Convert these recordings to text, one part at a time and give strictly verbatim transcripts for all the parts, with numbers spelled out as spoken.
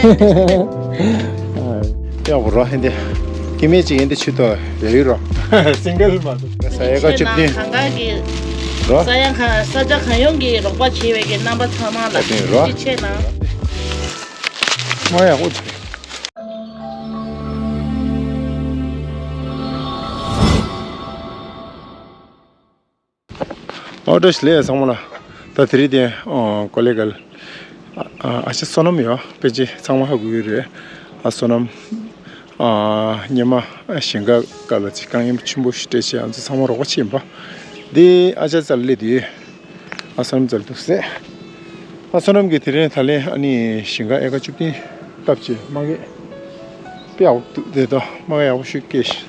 ཡག་པོ་རོ་ཧན་དེ། ཀི་མེ་ཅིག་ཡིན་དེ་ཆུ་ཏོ་ཡ་ཡུ་རོ། སིང་གལ་མ་ཏོ། ས་ཡ་ཀ་བཅུ་བདུན། གང་ག་གི་རོ། ས་ཡ་ཁ་ས་ཆ་གང་ཡོང་གི་རོགས་པ་བྱེད་པའི་གི་རྣམ་པ་ཚང་མ་ལ་ཡ་བདུན་རོ། ཅིག་ཆེ་ན། མ་ཡག་པོ། ཨོ་བཀྲ་ཤིས་བདེ་ལེགས་ཚང་མ་ལ། ད་དེ་རིང་དེ་ཨོ་ཀོ་ལེ་གལ་ཨ་ཨ་ཅེ་བསོད་ནམས་ཡོད་པེ་ཅི་ཚང་མ་ཧ་གོ་གི་རེད། ཨ་བསོད་ནམས་ཨ་སྙེ་མ་ཞིང་ཁ་ཀ་ལ་ཅི་རྐང་གཡེམ་ཆེན་པོ་ཞིག་སྤྲད་བྱས་ང་ཚོ་ཚང་མ་རོགས་པ་བྱེད་ཡིན་པ། འདི་ཨ་ཅེ་རྩ་ལ་སླེབས་དུས་ཨ་བསོད་ནམས་རྩ་ལ་འདུག་ཟེར། ཨ་བསོད་ནམས་ཀྱིས་དེ་རིང་ད་ལན་ཨ་ནི་ཞིང་ཁ་ཨེ་ཀ་བཅུ་བདུན་བཏབ་བྱས་མ་གི་དཔེ་ཡག་པོ་འདུག་དེ་དང་མ་གི་ཡག་པོ་ཞིག་སྐྱེས་ཤག་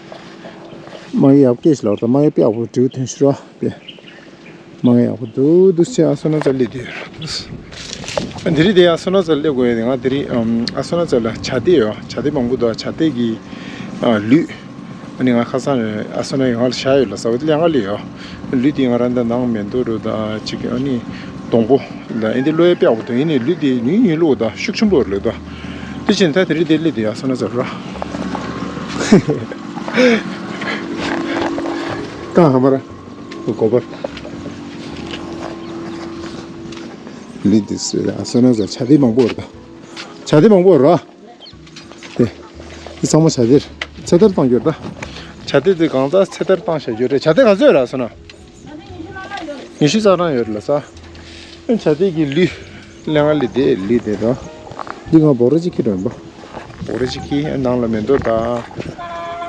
མ་གི་ཡག་པོ་སྐྱེས་ཤག་ལབ་དང་མ་གི་དཔེ་ཡག་པོ་འབྲས་བུ་ཐོན་ཤག་ར་དཔེ། མ་གི་ཡག་པོ་འདུག་འདུག་ཟེར་ཨ་བསོད་ནམས་རྩ་ལ་སླེབས་དུས། འདི་རིང་དེ་ཨ་བསོད་ནམས་རྩ་ལ་སླེབས་དགོས་ཡོད་དེ་ང་དེ་རིང་ཨམ་ཨ་བསོད་ནམས་རྩ་ལ་བྱ་དེ་ཡོད་བྱ་དེ་མང་པོ་འདུག་བྱ་དེ་གི་ཨ་ལུད། ཨ་ནི་ང་ཁ་སང་ཨ་བསོད་ནམས་ཡོང་ལ་བཞག་ཡོད་ལ་ཟ་བ་དེ་ལས་ང་ལས་ཡོད། ལུད་དེ་ང་རང་འདི་ནང་མེ་ཏོག་རུ་དང་ཅིག་ཨ་ནི་སྡོང་པོ་ལ་ཨེ་འདི་ལོ་ཡ་དཔེ་ཡག་པོ་འདུག་ཡིན་ནའི་ལུད་དེ་ཉུང་ཉུང་ལོ་དང་ཤུགས་ཆེན་པོ་རེད་ལོ་དང་། དེ་བཞིན་ད་དེ་རིང་དེ་སླེབས་དེ་ཨ་བསོད་ནམས་རྩ་ལ་ར། ཀ་ཧ་མ་ར། གོ་བར། ལུད་དེ་སུ་ར་ཨ་བསོད་ནམས་རྩ་ལ་བྱ་དེ་མང་པོ་རེད་ད། བྱ་དེ་མང་པོ་ར། དེ། དེ་ཚང་མ་བྱ་དེར་ཚེ་ཐར་བཏང་རྒྱུ་རེད་ད། བྱ་དེ་དེ་གང་ཙམ་ཚེ་ཐར་བཏང་བྱ་རྒྱུ་རེད། བྱ་དེ་ག་ཚོད་ར་སོང་ན། ཉི་ཤུ་རྩ་གྲངས་ཡོད་རེད་ལ་ས། ཨ་བྱ་དེ་གི་ལུད། ལས་ང་ལུད་དེ་ལུད་དེ་དང་། འདི་ང་འབོག་ར་གཅིག་ཁྱེར་འགྲོ་ཡིན་པ། འབོག་ར་གཅིག་ཁྱེར་ནང་ལ་མེ་ཏོག་དང་།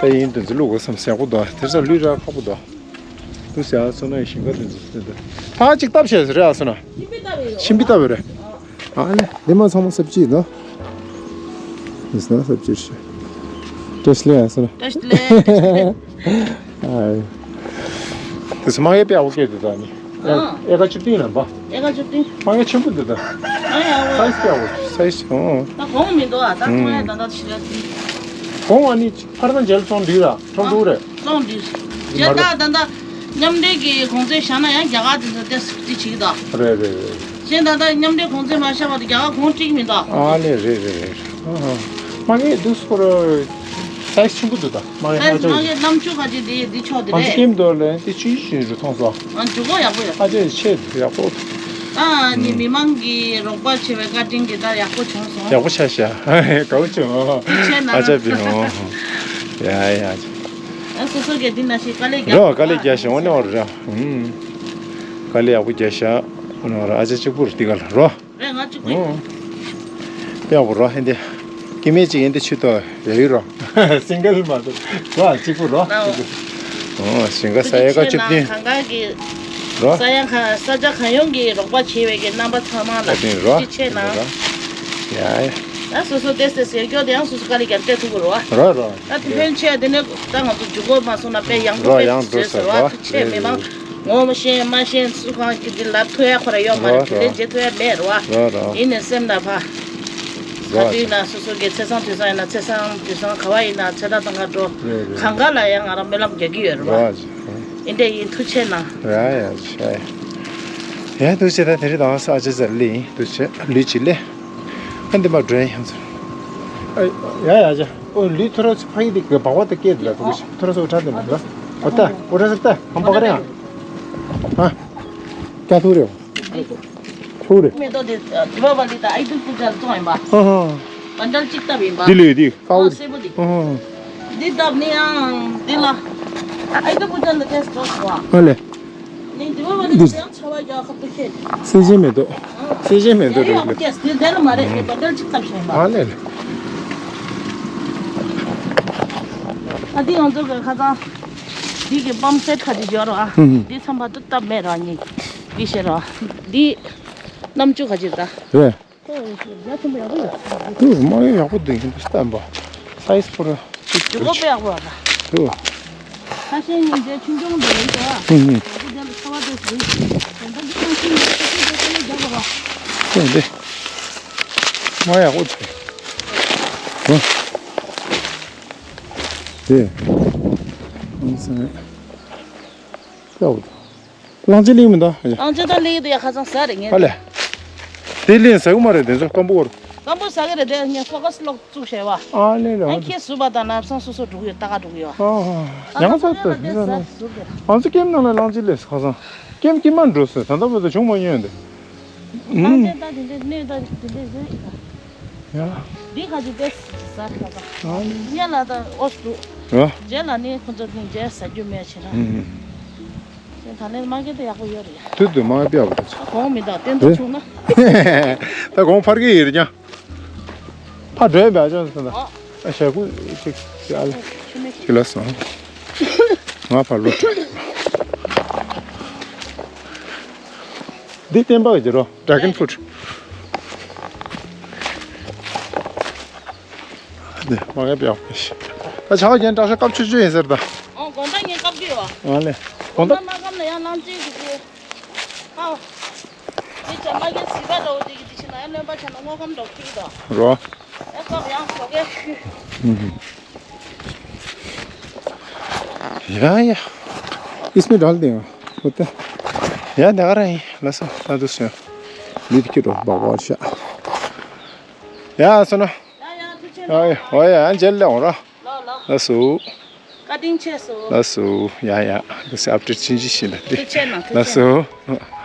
ད་ཡིན་དུ་འཛི་བླུག་དགོས་བསམ་སེམས་པོ་དང་དེར་ས་ལུད་ར་ཁག་པོ་དང་། དུ་ཟེར་ཨ་སོ་ན་ཡི་ཞིང་ཁ་དུ་འཛི་ཟེར་དུ། ཕ་གཅིག་བཏབ་བྱས་ཟེར་རེད་ཨ་སོ་ན། ཤིང་པི་བཏབ་ཡོད་རེད། ཨ་ལེ། འདི་མ་ཚང་མ་སབ་ཅི་ཡིན་ནོ། ཡིན་ན་སབ་ཅི་ཤི། བཀྲ་ཤིས་བདེ་ལེགས་ཨ་སོ་ན། བཀྲ་ཤིས་བདེ་ལེགས། ཨ། དེ་ཚོ་མ་ཡེ་པེ་ཨའུ་ཀེ་དེ་ད་ནི། ཨ། ཨེ་ཀ་བཅུ་བདུན་ལ་འབའ། ཨེ་ཀ་བཅུ་བདུན། མ་ཡེ་ཆེན་པོ་འདུག་ད། ཨ་ཡ་ཨོ། སའི་ཛི་པེ་ཨའུ་སའི་ཛི་ཨོ། ད་གོང་མི་འདུག་ཨ་ད་ཁོང་ཡ་ད་ད་ཕྱི་ལ་ཕྱི། གོང་ཨ་ནི་ཕར་དང་རྗེས་ལ་ཚོང་འདུས་ར་ཁྲོམ་འདུག་རེད། ཚོང་འདུས། རྗེས་ད་ད་ད་མཉམ་འབྲེལ་གྱི་གོང་ཚད་བཞག་ན་ཡང་རྒྱ་གར་དེ་ཚོ་ཏེ་སི་ཏི་བྱེད་ཀྱི་ད། རེད་རེད་རེད། གཞན་ད་ལྟ་མཉམ་འབྲེལ་གོང་ཚད་མ་བཞག་པ་དེ་རྒྱ་གར་གོང་སྤྲད་ཀྱི་མི་འདུག་ཨ་ལེ་རེད་རེད་རེད། ཨ་ཧ། མ་གི་འདུག་སྐོར་སའི་ཛི་ཆེན་པོ་འདུག་ད། མ་གི་སའི་ཛི་ཧ་ཅང་མ་གི་རྣམ་ཅོ་ག་ཅིག་དེ་འདི་ཆོག་དེ་ང་ཚོ་རེད། ཀེམ་འདུག་ལེ་དེ་ཆུ་ཡི་ཞིང་རུ་མཐོང་སོ། ཨ་འཇུག་གོ་ཡག་པོ་ཡོད། ཨ་ཅེ་ཆེ་ཡག་པོ། ཨ་ནི་མི་མང་གི་རོགས་པ་བྱེད་པའི་བཀའ་དྲིན་གྱིས་ད་ཡག་པོ་བྱུང་སོང་། ཡག་པོ་ཆགས་ཤག་དགའ་བོ་བྱུང་། དེ་ཆེ་ན་ཨ་ཅག་པི་ཧོ། ཡ་ཡ། ཨ་སོ་སོ་གི་འདི་ན་ཞིག་དཀའ་ལས་རྒྱག་རོ་དཀའ་ལས་རྒྱག་ཤག་འོ་ནི་འོ་ར། ཨུམ། དཀའ་ལས་ཡག་པོ་རྒྱག་ཤག་འོ་ནི་འོ་ར་ཨ་ཅག་གཅིག་པུ་རེད་འདི་ག་ལ་རོ། རེད་ང་གཅིག་པུ་ཡིན། ཨུམ། དཔེ་ཡག་པོ་རོ་ཧན་དེ། སྐྱེ་དམན་གཅིག་ཡིན་དེ་ཆུ་ཏོ་ཡ་ཡུ་རོ། སིང་གལ་མ་གཏོགས་རོ་གཅིག་པུ་རོ། ཨོ། ཨོ་ཞིང་ཁ་ས་ཡ་ཀ་བཅུ་བདུན། གང་ག་གི་རོ། ས་ཡ་ཁ་ས་ཆ་གང་ཡོང་གི་རོགས་པ་བྱེད་པའི་གི་རྣམ་པ་ཚང་མ་ལ་ད་ཐེངས་རོ་ཅིག་ཆེ་ན། རོ། ཡ་ཡ། ད་སོ་སོ་ཏེ་སེ་ཟེར་སྐྱོ་དེ་ཡང་སོ་སོ་དཀའ་ལས་རྒྱབ་སྤྲད་ཐུབ་གི་རོ། རོ་རོ། ད་དེ་ཕན་ཆེ་དེ་ནས་ད་ང་ཚོ་འཇུག་སྒོ་མ་སོང་ན་དཔེ་ཡང་རོ་དཔེ་ཡང་འགྲོ་ཟེར་ཟེར་བ་རོ་ཐུགས་ཆེ་མི་མང་། ངོ་མ་ཤེས་མ་ཤེས་སུ་གང་གི་དེ་ལབ་ཐུབ་ཡ་ཁོ་ར་ཡོད་མ་རེད། རོ་དེ་ལས་རོ། བརྗེད་ཐུབ་ཡ་མེད་རོ། རོ་རོ། ཡིན་ནས་སེམས་ན་ཕ། རོ། ད་དུས་ན་སོ་སོ་གི་ཚེས་བཟང་དུས་བཟང་ཡིན་ན་ཚེས་བཟང་དུས་བཟང་ག་བ་ཡིན་ན་ཚེ་ད་དང་ག་འགྲོ། རོ་རོ། གང་ག་ལ་ཡང་ང་རང་སྨོན་ལམ་རྒྱག་གི་ཡོད་རོ། རོ། ཡིན་དེ་ཡིན་ཐུགས་ཆེ་ན། ཡ་ཡ་ཡ། ཡ་ཐུགས་ཆེ། ད་དེ་རིང་དང་ས་ཨ་ཅེ་ཟེར་ལི་ཡིན་ཐུགས་ཆེ་ལུས་ཅི་ལེ། ཨ་འདི་མ་འགྲོ་ཡ་ཡང་ཚོ། ཨ་ཡ་ཡ་ཅེ། ཨོ་ལུས་ཐོ་ར་ཚོ་ཕ་ཡི་དེ་གི་བག་བ་དེ་སྐད་དེ་ལ་ཐུགས་ཆེ་ཐོ་ར་ཚོ་འོ་ཁྲ་དེ་ལ་འགྲོ། འོ་ད་འོ་ཁྲ་ཟེར་ད་ཧམ་པ་ག་རེ་ཡང་། ཨ། ཀྱ་ཐུག་རེ། ཐུག་རེ། མེ་ཏོག་དེ་དི་བ་བ་ལི་ད་ཨའི་ཏུ་པུ་ཇ་ལ་བཙོང་ཡིན་པ། ཧ་ཧ། བ་འདྲ་གཅིག་བཏབ་ཡིན་པ། འདི་ལས་འདི་དཀར་པོ་ཨ་དེ། སེར་པོ་འདི། ཧ་ཧ། འདི་བཏབ་ནི་ཡང་འདི་ལ། ཨའི་ཏུ་པུ་ཇ་ལ་ཏེས་འགྲོ་སོང་བ། ཨ་ལེ། ནི་དི་བ་བ་ལི་ད་ཡང་ཚ་བ་རྒྱག་ཁབ་ཏུ་ཤེས། སེ་ཆེན་མེ་ཏོག་སེ་ཆེན་མེ་ཏོག་རེད་ལེ། ཡ་ཡ་ཏེས་འདི་དེ་ལ་མ་རེད་བ་འདྲ་གཅིག་བཏབ་ཤེས་ཡིན་པ། ཨ་ལེ་ལེ། ཨ་འདི་ང་ཚོ་གི་ཁ་སང་། འདི་གི་པམ་སེ་ཁ་ཅིག་ཡོད་རོ་ཨ། ཧུམ་ཧུམ། འདི་ཚང་མ་ཏུ་སྟབས་མེད་རོ་ཨ་ནི། འདི་ཤེས་རོ། འདི་རྣམ་ཅོ་ཁ་ཅིག་ད། རེད། ཁོ་ཡ་ཆེན་པོ་ཡག་པོ་ཡོད། དུ་མ་ཡག་པོ་འདུག་ཡིན་དུ་སྟབས་པ། སའི་ཛི་པོ་ར་ཅིག་འཇུག་སྒོ་དཔེ་ཡག་པོ་ཡོད་ད། དུ། ཁ་ཤས་ཉིན་རྗེས་ཆུང་ཆུང་འདུག་ཡིན་ཏོ། ཧུམ་ཧུམ། ཡག་པོ་རྒྱབ་ལ་ཚ་བ་དུ་ཞུ། ད་ལྟ་འདི་ཁ་ཤས་ཉིན་རྗེས་ཆུང་ཆུང་འདུག་ཡིན་ཏོ། ཁོ་འདི་མ་ཡག་པོ་འདུག་ཧུམ། དེ། ཨང་སང་། ཡག་པོ་འདུག་གླང་ཆེན་གླིང་མི་འདུག་གླང་ཆེན་དང་གླིང་དུ་ཡ་ཁ་སང་ཟ་རེད་ངས། ཨ་ལེ། དེ་གླིང་ཟ་གི་མ་རེད་དེ་ཚོ་སྐམ་པོ་བོར། སྐམ་པོ་ཟ་གི་རེད་དེ། ངས་ཕོ་ཀ་སི་ལོག་བཙུགས་བྱས་བ། ཨ་ལེ་ལེ། ཨ་ཁྱེད་བཟོས་པ་དང་ན་བསམ་སོ་སོ་འགྲོ་གི་ཡོད། ད་ག་འགྲོ་གི་ཡོད། ཨ་ཨ། ད་ཡང་ཚ་ད་ད་ད་ཟ་ཟུར་དེ། ང་ཚོ་ཀེམ་ནང་ལ་གླང་ཆེན་སླེབས་སོང་ཁ་སང་། ཀེམ་ཀེམ་མ་འགྲོ་ཟེར། ད་ལྟ་བར་དུ་བྱུང་མ་མྱོང་དེ། གླང་ཆེན་ད་དེ་འདྲའི་གནས་ད་དེ་འདྲའི་ཡོད་ཡིན་ད། ཡ། འདི་ག་ཅིག་ཏེ་ཟ་ཁ་པ། ཨ་ལེ། ཉལ་ལ་ད་ཨོ་སུ། ར། རྗེས་ལ་ནི་ཁོ་ཚོ་ནི་རྗེས་ཟ་རྒྱུ་མེད་བྱས་ན། ཨུ་ཨུ། ད་ལན་མ་གི་ད་ཡག་པོ་ཡོད་རེད། དུས་དུ་མ་བེའུ་ད་ཆ། གོང་མི་ད་བསྟན་དུ་བྱུང་ན། ད་གོང་ཕར་གི་ཡིར་ཀྱང་། ཕ་འགྲོ་ཡ་བེའུ་ཅང་ཟེར་ད། ཨ་ཞག་ཀུ་ཅིག་ཅིག་ཨ་ལ་ཅིག་ལ་སོང་། ང་ཕར་ལོ་དྲུག། འདི་བསྟན་པ་གི་རོ། Dragon fruit། འདི་མ་གི་བེའུ། ད་ཆ་བ་རྒྱན་སྐྲག་ཤ་སྐབས་ཆུ་ཆུ་ཡིན་ཟེར་ད། ཨོ་དགོང་དག་ངས་སྐབས་ཀྱི་ཡོད། ཨ་ལེ། དགོང་དག་དགོང་དག་མ་སྐབས་ན་ཡང་གླང་ཆེན་གྱི་དེ། ཨ། དེ་ཅ་མ་གི་སི་པ་འདྲ་བོ་དེ་གི་དེ་ཕྱི་ན་ཡང་རློན་པ་ཆ་ན་སྔོ་སྐམ་འདྲ་བོ་ཁྱེར་གི་འདུག་རོ། ཨེ་སྐབས་ཡང་ཞོགས་ཀས་ཁྱེར། ཡ་ཡ། इसमें डाल देंगे। होता है। ཡ་ད་ག་རང་ཡིན། ལགས་སོ། ད་དུ་སོང་། མི་དེ་ཁྱེར་རོ་སྦག་སྦག་ཤ། ཡ་སོང་ན། ཡ་ཡ་ཐུགས་རྗེ་ཆེ། ཨ་ཡ་ཨོ་ཡ་ཨ་མཇལ་ལེ་འོང་ར། ལོ་ལོ། ལགས་སོ། བཀའ་དྲིན་ཆེ་སོ། ལགས་སོ། ཡ་ཡ། ལགས་སོ། ཨབ་ཌེཊ་ཕྱིན་ཅི་ཕྱིན་ལ་དེ། ཐུགས་རྗེ་ཆེ་གནང་། ཐུགས་རྗེ་ཆེ། ལགས་སོ།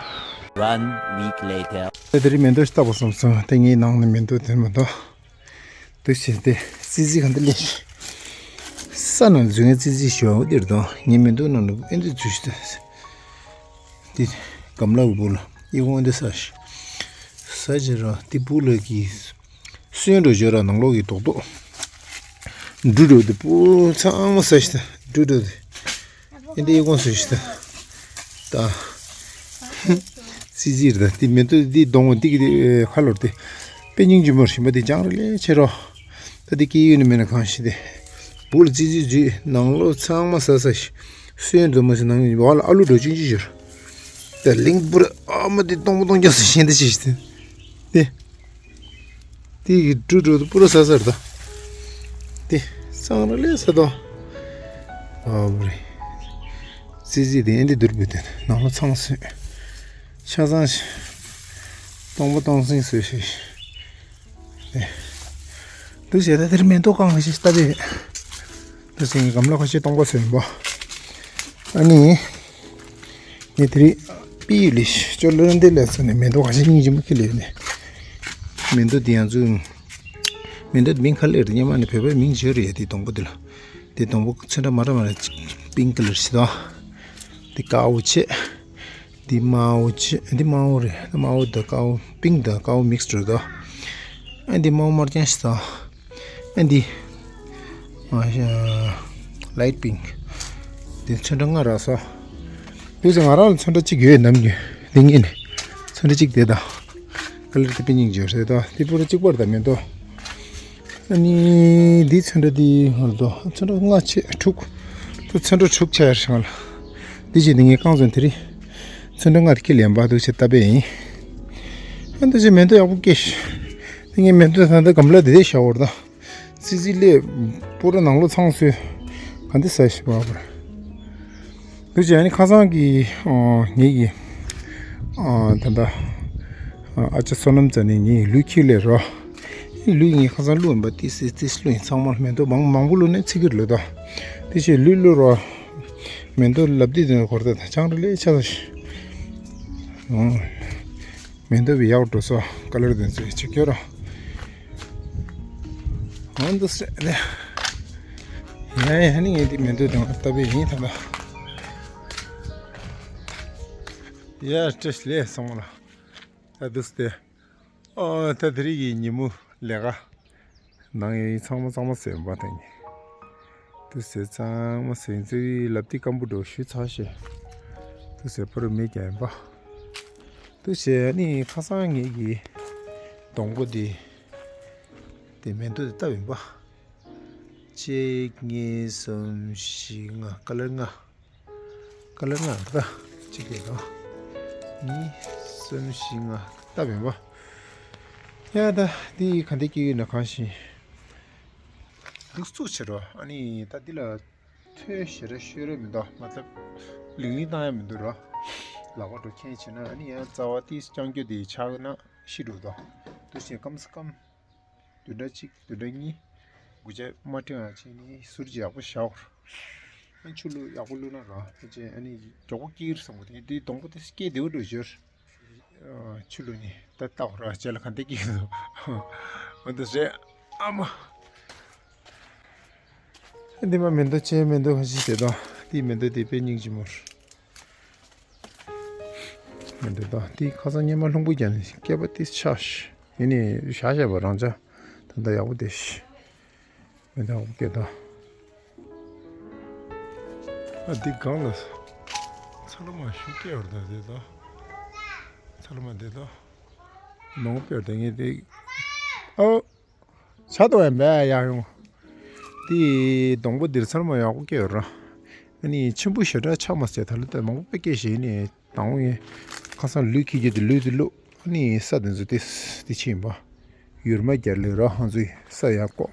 One week later. དེ་རིང་མེ་ཏོག་ཞིག་བཏབ་པ་སོང་སོང་། དེ་ངའི་ནང་ནས་མེ་ཏོག་དེ་མ་གཏོགས། དེ་བྱས་ཏེ་ཙི་ཙི་ག་འདི་ལས། ས་ནང་འཛུལ་ངས་ཙི་ཙི་ཞོ་འདིར་དང་ངའི་མེ་ཏོག་ནང་ལ་ཨེ་འདི་འཛུལ་ཤི་ད། དེ་གམ་ལ་བུ་ལ་ཨི་ཝང་འདི་ས་ཞི། ས་ཞི་ར་དེ་བུ་ལ་གི་སོན་འགྲོ་བརྗོད་ར་ནང་ལོག་གི་རྡོག་རྡོག་འབྲུ་འགྲོ་དེ་བུ་ཚང་མ་ས་ཞི་ད་འབྲུ་འགྲོ་དེ། ཨེ་འདི་ཨི་ཝང་ས་ཞི་ད། ད། སི་སི་རེད་ད། དེ་མེ་ཏོག་འདི་སྡོང་བོ་འདི་གི་ཁ་ལོར་དེ། དཔེ་སྙིང་རྗེ་མོ་རེད། ཞིམ་པ་དེ་ཅང་རེ་ལས་ཆེ་རོ། ད་དེ་སྐྱེ་ཡུལ་ནི་མེད་ན་གང་ཤེས་ཏེ། བུ་ལ་ཙི་ཙི་འཛུལ་ནང་ལོགས་ཚང་མ་ཟ་ཟ་ཤི། སོན་འཛོམས་མ་ཟིན་ནང་བ་ལ་ཨ་ལུ་འགྲོ་ཆུང་ཆུང་ཞོར། ད་གླིང་བུ་ར་ཨ་མ་དེ་སྟོང་པ་སྟོང་རྐྱང་ཟ་ཤེས་འདི་ཅི་ཞིག་དེ། དེ་གི་འབྲུ་འགྲོ་དུ་པུ་ར་ཟ་ཟར་ད། དེ་སང་ར་ལས་ཟ་དོ། ཨ་བུ་རེ། ཙི་ཙི་དེ་ཨེ་འདི་འདུར་བུ་དེ་ནང་ལོགས་ཚང་སོན། ཆ་ཚང་ཞིག་སྟོང་པ་སྟོང་སིང་བཟོས་ཤིག་འདུག་བྱས་ད་དེར་མེ་ཏོག་གང་ཞིག་ལྟ་བས། འདུག་སེང་གམ་ལ་ཁ་ཤས་སྟོང་པ་སོན་པ། ཨ་ནི། ངས་དེ་རིང་པི་ཡུལ་ལི་ཅོ་ལོན་དེ་ལ་ཚོ་ནས་མེ་ཏོག་ཁ་ཤས་སྙིང་རྗེ་མོ་ཁྱེར་ལེ་ནས། མེ་ཏོག་དེ་ཡང་ཚུ། མེ་ཏོག་དེ་མིང་ག་ལེར་སྙེ་མ་ནས་བོད་པའི་མིང་བརྗོད་རེད་དེ་སྡོང་པོ་དེ་ལ། དེ་སྡོང་པོ་ཚོན་ཁྲ་མ་འདྲ་མ་འདྲ་པིང་ཀ་ལེར་ཞིག་དང་། དེ་དཀར་པོ་ཆེ། འདི་དམར་པོ་ཆེ། འདི་དམར་པོ་རེད། དམར་པོ་དང་དཀར་པོ་པིང་དང་དཀར་པོ་མིག་སི་འགྲོ་དོ། ཨ་འདི་དམར་པོ་དམར་རྐྱང་ཞིག་དང་། ཨ་འདི། ཨ་ལའིཊ་པིང་། འདི་ཚོན་ཁྲ་ལྔ་རག་སོ། དུས་ཚོད་ང་རང་ལ་ཚོན་ཁྲ་གཅིག་ཡོད་ནམ་རྒྱུན། འདི་ངེད་ནི། ཚོན་ཁྲ་གཅིག་དེ་དང་། ཀ་ལར་དེ་པིན་ཡིན་བརྗོད་རེད་དོ། དེ་པུ་ར་གཅིག་པར་དང་མེད་དོ། ཨ་ནི་འདི་ཚོན་ཁྲ་འདི་ཧོར་དོ། ཚོན་ཁྲ་ལྔ་ཆེ་དྲུག་ད་ཚོན་ཁྲ་དྲུག་ཆ་ཡར་ཤང་ལ། འདི་བྱས་འདི་ངའི་རྐང་བཙོན་དེ་རིང་། ཚོན་ཁྲ་ལྔ་དེ་ཁྱི་ལེན་པ་འདུག་ཆེ་ལྟ་བས་ཡིན། ཨ་འདི་བྱས་མེ་ཏོག་ཡག་པོ་སྐྱེས། འདི་ངའི་མེ་ཏོག་ད་ལྟ་གམ་ལ་དེ་དེ་ཤ་བོར་དང་། ཙི་ཙི་ལས། པུ་ར་ནང་ལོགས་ཚང་སོས། ག་འདི་ཟ་ཞིག་བ་བར། འདུག་ཅེ་ཨ་ནི་ཁ་སང་གི་ཨོ་ངེད་ཀྱི་ཨ་ད་ལྟ་ཨ་ཅག་བསོད་ནམས་ཙ་ནི་ངེད་ཀྱི་ལུས་ཁྱེར་ལས་རོ། ལུས་ངས་ཁ་སང་བླུགས་ཡིན་པ་ཏིས་ཏིས་ཏིས་བླུགས་ཡིན། ཚང་མ་མེ་ཏོག་མང་མང་པོ་བླུགས་ནས་ཚིག་གིར་ལོས་དང་། དེ་ཕྱིར་ལུས་བླུགས་རོ། མེ་ཏོག་ལབ་དུས་དེ་ནས་གོར་ད་ད་ཆང་རེ་ལས་ཆ་ད་ཞིག་ཨོ། མེ་ཏོག་བི་ཡག་འགྲོ་སོ་ཀ་ལར་དེ་ཚོ་ཅིག་སྐྱོ་ར། ཨོ་འདུག་སེ་རེད། ཡ་ཡ་ཧ་ནི་ངས་འདི་མེ་ཏོག་དང་ལྟ་བའི་ཡིན་ཐ་ལ། ཡ་བཀྲ་ཤིས་བདེ་ལེགས་སོང་ལ། ད་འདུག་སེ། ཨོ་ད་དེ་རིང་གི་ཉིན་མོ་ལས་ཀ་ནང་ཡིན་ཚང་མ་གཙང་མ་ཟེར་བ་དང་ཡིན། དུ་ཟེར་གཙང་མ་ཟེར་ཚེ་ལབ་ཏི་སྐམ་པོ་འགྲོ་ཞུ་ཚར་ཤེ། དུ་ཟེར་པར་མེད་ཀྱང་ཡིན་པ། དུ་ཟེར་ནི་ཁ་སང་ངེད་ཀྱི་སྡོང་པོ་འདི་དེ་མེ་ཏོག་དེ་བཏབ་ཡིན་པ། གཅིག་གཉིས་གསུམ་བཞི་ལྔ་ཀ་ལར་ལྔ། ཀ་ལར་ལྔ་རེད་ད། གཅིག་དེ་དང་། གཉིས་གསུམ་བཞི་ལྔ་བཏབ་ཡིན་པ། ཡ་ད་འདི་ག་འདི་སྐྱེ་ཡོད་ན་གང་ཞིག་འདུག་བཙུགས་བྱེད་རོགས། ཨ་ནི་ད་འདི་ལ་ཐོལ་ཞེ་ར་ཤོད་ར་མི་འདུག་མ་ཚད་ལིང་ལིང་བཏང་ཡ་མི་འདུག་རོ། ལག་པ་འགྲོ་མཁན་བྱེད་ན་ཨ་ནི་ཡང་རྩ་བ་ཏིས་རྐྱང་སྐྱོ་དེ་ཆག་ན་ཤི་འགྲོ་དོ། འདུག་བྱེད་སྐམ་སེ་སྐམ། བདུན་ཕྲག་གཅིག་བདུན་ཕྲག་གཉིས་དགུ་ཆ་མ་སྤྲད་ཡང་ཅིག་ནི་ཟུར་གྱི་ཡག་པོ་བཞག་ཨ་ཆུ་བླུགས་ཡག་པོ་བླུགས་ན་ར་ཨ་ཅེ་ཨ་ནི་མགྱོགས་པོ་སྐྱེ་གི་རེད་བསམ་གི་འདུག་དེ་སྡོང་པོ་དེ་སྐྱེ་བདེ་བོ་འགྲོ་ཞོར། ཆུ་བླུགས་ནི་ད་ལྟ་བ་ར་རྗེས་ལ་ག་འདྲ་སྐྱེ་གི་འདུག་འོ་འདི་རེད་ཨ་མ། འདི་མ་མེ་ཏོག་ཅན་མེ་ཏོག་ཅིག་དེ་དང་དེའི་མེ་ཏོག་དེ་དཔེ་སྙིང་རྗེ་མོ་རེད། མེ་ཏོག་དང་དེའི་ཁ་སང་སྙེ་མ་ལྷུང་པོ་རྒྱག་ནས་སྐྱེས་པ་དེ་ཆགས་ཤི་ཡིན་ནི་བཞག་བཞག་པ་རང་ཅག་ད་ལྟ་ཡག་པོ་བསྡད་ཤི། མེ་ཏོག་ཡག་པོ་སྐྱེས་དང་། ཨ་འདི་སྒང་ལ་ཚ་ལུ་མ་ཞིག་སྐྱེས་བར་དང་དེ་དང་། ཚ་ལུ་མ་དེ་དང་། མང་པོ་སྐྱེས་བར་དང་ངས་དེ། ཨོ། ཆ་ཏོ་ཡང་འབའ་ཡག་ཡོང་། དེ་སྡོང་པོ་འདིར་ཚ་ལུ་མ་ཡག་པོ་སྐྱེས་ཡོད་ར། ཨ་ནི་ཆེན་པོ་ཞེ་དྲག་ཆགས་མ་སོང་ད་ལུ་ད་མང་པོ་དཔེ་སྐྱེས་ཤེས་ནི་དང་པོ་ངས་ཁ་སང་ལུད་ཁྱེར་རྒྱུ་དེ་ལུད་དེ་བླུགས་ཨ་ནི་ས་དེ་ཚོ་དེ་དེ་ཕྱིན་པ། ཡུར་མ་རྒྱལ་ལེ་ར་ཧང་ཚུའི་ས་ཡག་པོ།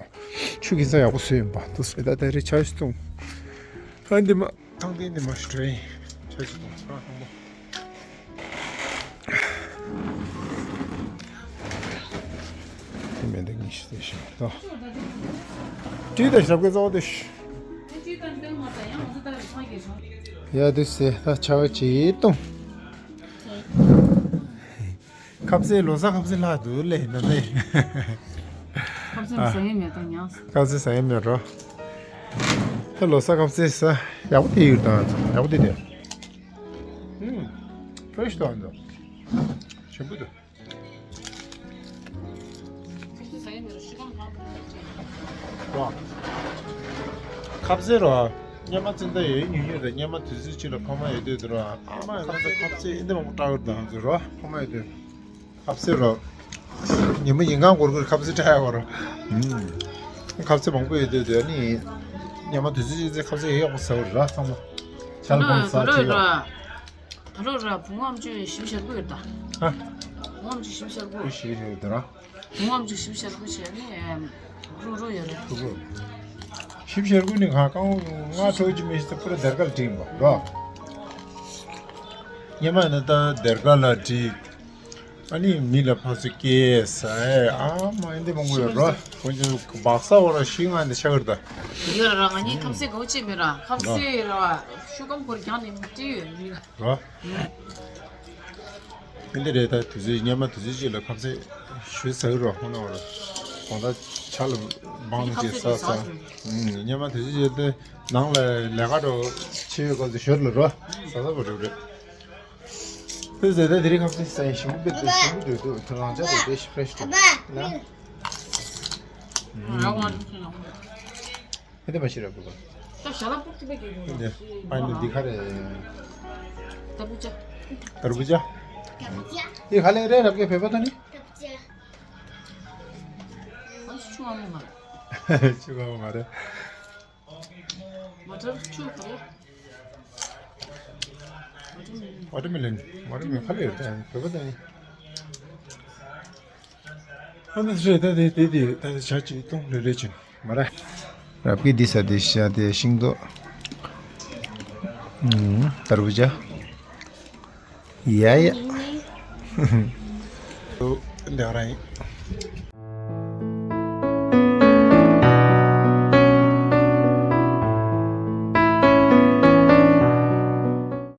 ཆུ་གི་ས་ཡག་པོ་བཟོས་ཡིན་པ་དུ་སེ་ད་ད་རེ་ཆ་ཞིག་གཏོང་། ཨ་འདི་མ་ཐང་དེ་འདི་མ་ཞིག་བྲོས་ཡིན་ཆ་ཞིག་གཏོང་ཨ་ཧང་མོ། དེ་མེད་འདི་ཉི་ཤུ་དེ་ཤི་ད། དྲིས་དང་ཞབས་ཀྱི་གཙོ་བོ་དེ་ཤི། ཡ་དེ་སེ་ད་ཆ་བ་ཅིག་གཏོང་། ཁ་ཟས་ལོ་གསར་ཁ་ཟས་ལྷག་འདུག་ལེ་ན་ལེ། ཁ་ཟས་ཟ་ཡས་མེད་ད་ཉག་ཁ་ཟས་ཟ་ཡས་མེད་རོ། ད་ལོ་གསར་ཁ་ཟས་ཟ་ཡག་པོ་དེ་ཡོད་དང་ཡག་པོ་དེ་དེ། ཧུམ། ཕྲེ་ཤི་དང་འདུག་ཞིམ་པོ་འདུག་ཁ་ཟས་ཟ་ཡས་མེད་རོ་ཤི་ཁམ་ཁམ། ཁ་ཟས་རོ། སྙེ་མ་ཙི་ད་ཡོད་ཉུང་ཉུང་རེད། སྙེ་མ་དུས་ཚོད་གཅིག་ལ་ཕ་མ་ཡོད་དུས་དུ་རོ། ཨ་མ་ཡོད་ན་ཁ་ཟས་ཨེ་འདི་མང་པོ་སྤྲད་ཡོད་དང་ཟེར་རོ། ཕ་མ་ཡོད་དུས། ཁ་ཟས་རོ། ཉི་མ་ཉིན་གང་འགོར་འགོར་ཁ་ཟས་སྤྲད་ཡོད་རོ། ཁ་ཟས་མང་པོ་ཡོད་དུས་དུ་ནི། སྙེ་མ་དུས་ཚོད་གཅིག་ཚེ་ཁ་ཟས་ཡོད་ཡག་པོ་ཟ་བར་ར་ཚང་མ། ཆ་ལ་ཕོང་ཟ་བྱེད་ཡོད། ད་ལོ་ར་བུ་ངམ་ཅུ་ཞིབ་ཞར་པོ་ཡོད་ད། ཧ། བུ་ངམ་ཅུ་ཞིབ་ཞར་པོ། ཞིབ་ཞར་ཡོད་དུ་ར། ངོམ་ཅིག་ཞིབ་ཞར་པོ་བྱས་ནས་རུ་རུ་ཡོད་རེད། རུ་རུ། ཞིབ་ཞར་པོ་ནི་གང་གང་ང་ཁྲོ་ཅི་མི་ཤི་ཚེ་པུ་ར་སྡེར་ཁ་ལ་བྲིས་པ་རོ། སྙེ་མ་ནི་ད་སྡེར་ཁ་ལ་བྲིས། ཨ་ནི་མི་ལ་ཕར་ཚུར་སྐྱེལ་ཟ་ཨེ་ཨ་མ་ཨེ་འདི་མང་པོ་ཡོད་རོ། ཁོང་ཚོ་སྦག་ས་འོ་ར་ཤི་ང་འདི་ཆགས་ཀྱི་རེད་ད། ཡོད་ར་ང་གཉིས་ཁམས་སེ་གོ་ཅི་མི་ར་ཁམས་སེ་ར་ཤུ་གམ་ཁོར་རྒྱང་ནས་མི་སྐྱེ་ཡོད་མི་ར། རོ། ཨེ་འདི་རེད་ད། དུས་ཚོད་སྙེ་མ་དུས་ཚོད་ཅིག་ལ་ཁ་ཟས་ཞུ་ཟ་གི་རོ་ཁོ་ན་རོ། གང་ལྟར་ཆ་ལ་བང་ཅིག་ཟ་ཟ། སྙེ་མ་དུས་ཚོད་ཅིག་དེ་ནང་ལ་ལས་ཀ་རོ་ཆེ་བའི་སྐབས་སུ་ཞོར་ལ་རོ་ཟ་ཟ་བ་རེད་རེད། དུས་ཚོད་དེ་དེ་རིང་ཁ་ཟས་ཟ་ཡིན་ཞིམ་པོ་དཔེ་དུ་ཞིམ་པོ་འདུག་འདུག་དུ་རང་ཅག་དུ་དེ་ཞིག་ཕེ་ཤི་དུ་ན། ཨེ་འདི་མ་ཤི་ར་བུ་ག་ད་ཞྭ་ལ་པུར་ཐི་པེ་གི་ཡོད་ཨེ་འདི་པ་ནི་འདི་ག་རེད། ཏར་བུ་ཇ། ཏར་བུ་ཇ། འདི་ག་ལེ་རེད་རབ་ཀྱི་བེ་པ་ད་ནི། ཨ་ཆུ་བ་མོ་མ་རེད། ཆུ་བ་མོ་མ་རེད། མ་ཏར་ཆུ་ག་རེད། ཝ་ཊར་མེ་ལོན། ཝ་ཊར་མེ་ལོན་ག་ལེ་རེད་བེ་པ་ད་ནི། ཨ་ནི་རེད་ད་དེ་དེ་དེ་ད་དེ་བྱ་ཅིག་གཏོང་རེ་རེ་ཅིག་མ་ར། རབ་ཀྱི་འདི་ས་དེ་ཤ་དེ་ཤིང་ཏོག་ཨུམ་ཏར་བུ་ཇ། ཡ་ཡ། འདི་རང་ཡིན།